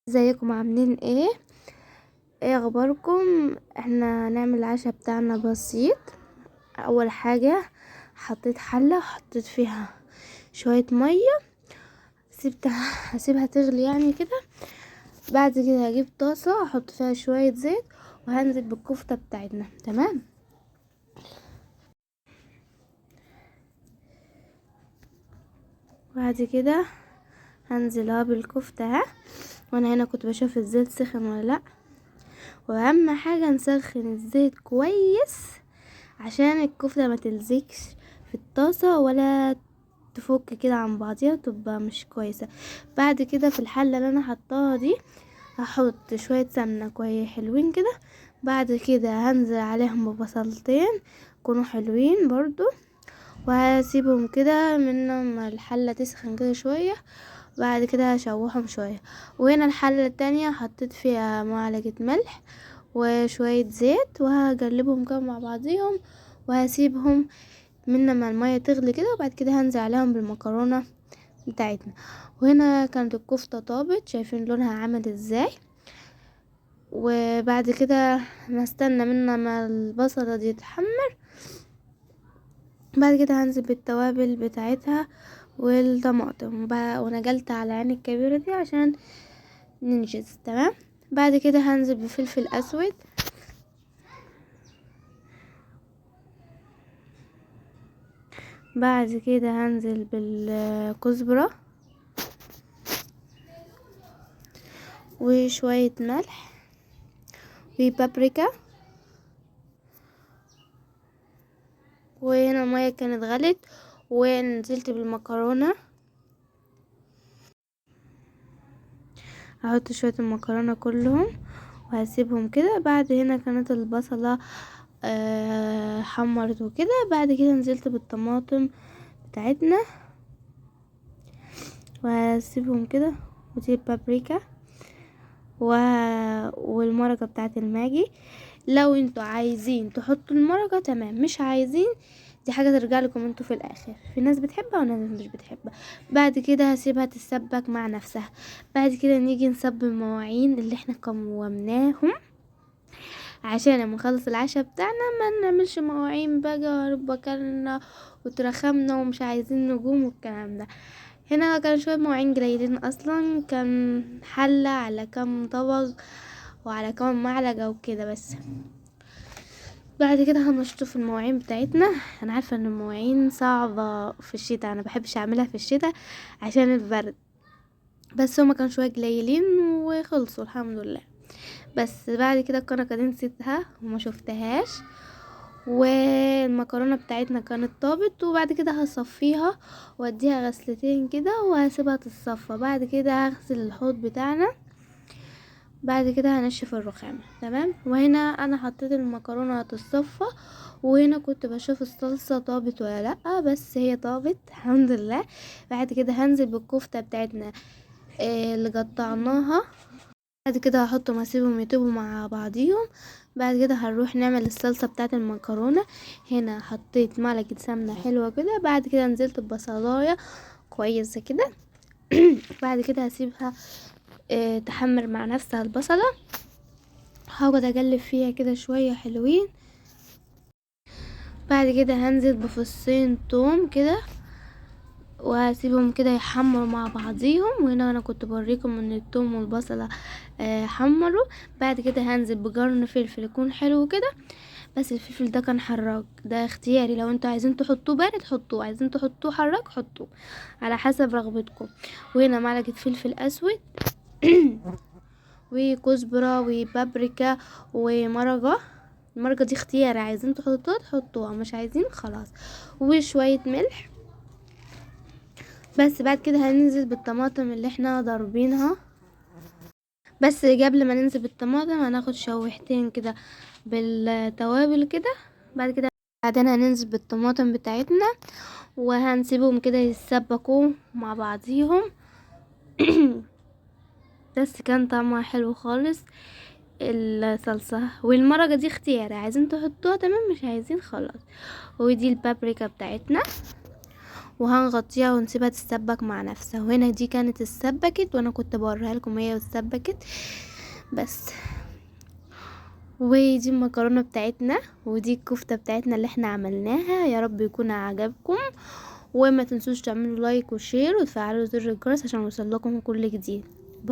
ازيكم؟ عاملين ايه؟ ايه اخباركم؟ احنا هنعمل العشاء بتاعنا بسيط. اول حاجة حطيت حله وحطيت فيها شوية مية، هسيبها تغلي كده. بعد كده هجيب طاسه احط فيها شوية زيت وهنزل بالكفته بتاعتنا. تمام. بعد كده هنزلها بالكفته اهي، وانا هنا كنت بشوف الزيت سخن ولا لا. واهم حاجة نسخن الزيت كويس عشان الكفتة ما تلزقش في الطاسه ولا تفك كده عن بعضيها، تبقى مش كويسة. بعد كده في الحلة اللي انا حطاها دي هحط شوية سمنه كويس حلوين كده. بعد كده هنزل عليهم ببصلتين يكونوا حلوين برضو، وهسيبهم كده من ما الحلة تسخن كده شوية. بعد كده هشوحهم شوية. وهنا الحلة التانية حطيت فيها معلقه ملح وشوية زيت، وهقلبهم كده مع بعضيهم وهسيبهم من ما المية تغلي كده. وبعد كده هنزل عليهم بالمكرونه بتاعتنا. وهنا كانت الكفتة طابت، شايفين لونها عامل ازاي. وبعد كده نستنى من ما البصله دي تتحمر. بعد كده هنزل بالتوابل بتاعتها والطماطم، ونجلت على عين الكبيرة دي عشان ننجز. تمام. بعد كده هنزل بفلفل اسود، بعد كده هنزل بالكزبرة وشوية ملح وبابريكا. وهنا المية كانت غلت ونزلت بالمكرونة. هحط شوية المكرونة كلهم وهسيبهم كده. بعد هنا كانت البصلة حمرت وكده. بعد كده نزلت بالطماطم بتاعتنا وهسيبهم كده، ودي البابريكا والمرقة بتاعت الماجي. لو انتوا عايزين تحطوا المرقة تمام، مش عايزين دي حاجة ترجع لكم انتوا في الاخر، في ناس بتحبها وناس مش بتحبها. بعد كده هسيبها تتسبك مع نفسها. بعد كده نيجي نصب المواعين اللي احنا قومناهم عشان لما نخلص العشاء بتاعنا ما نعملش مواعين بقى ونبقى اكلنا وترخمنا ومش عايزين نجوم والكلام ده. هنا كان شوية مواعين قليلين اصلا، كان حلة على كام طبق وعلى كام معلقة وكده بس. بعد كده هنشطف المواعين بتاعتنا. انا عارفة ان المواعين صعبة في الشتاء، انا بحبش اعملها في الشتاء عشان البرد، بس هما كانوا شوية قليلين وخلصوا الحمد لله. بس بعد كده الكنكه دي نسيتها وما شفتهاش، والمكرونه بتاعتنا كانت طابت. وبعد كده هصفيها واديها غسلتين كده وهسيبها تتصفى. بعد كده هغسل الحوض بتاعنا. بعد كده هنشف الرخامه. تمام. وهنا انا حطيت المكرونه هتتصفى، وهنا كنت بشوف الصلصه طابت ولا لا، بس هي طابت الحمد لله. بعد كده هنزل بالكفته بتاعتنا اللي قطعناها. بعد كده هحطهم اسيبهم يطيبوا مع بعضيهم. بعد كده هنروح نعمل الصلصه بتاعه المكرونه. هنا حطيت معلقه سمنه حلوة كده. بعد كده نزلت ببصلايه كويسة كده. بعد كده هسيبها تحمر مع نفسها البصله. هقعد اقلب فيها كده شوية حلوين. بعد كده هنزل بفصين توم كده وهسيبهم كده يحمروا مع بعضيهم. وهنا انا كنت بوريكم ان التوم والبصله حمروا. بعد كده هنزل بقرن فلفل يكون حلو كده، بس الفلفل ده كان حراق، ده اختياري، لو انتوا عايزين تحطوه بارد حطوه، عايزين تحطوه حراق حطوه على حسب رغبتكم. وهنا معلقه فلفل اسود وكزبره وبابريكا ومرقه. المرقه دي اختياري، عايزين تحطوها تحطوها، مش عايزين خلاص. وشوية ملح بس. بعد كده هننزل بالطماطم اللي احنا ضاربينها. بس قبل ما ننزل بالطماطم هناخد شويحتين كده بالتوابل كده. بعد كده بعدين هننزل بالطماطم بتاعتنا وهنسيبهم كده يتسبكوا مع بعضيهم. بس كان طعمها حلو خالص الصلصة. والمرقة دي اختياري، عايزين تحطوها تمام، مش عايزين خلاص. ودي البابريكا بتاعتنا. وهنغطيها ونسيبها تتسبك مع نفسها. وهنا دي كانت اتسبكت، وانا كنت بوريها لكم هي اتسبكت بس. ودي المكرونه بتاعتنا، ودي الكفتة بتاعتنا اللي احنا عملناها. يا رب يكون عجبكم، وما تنسوش تعملوا like و share وتفعلوا زر الجرس عشان يوصل لكم كل جديد. bye.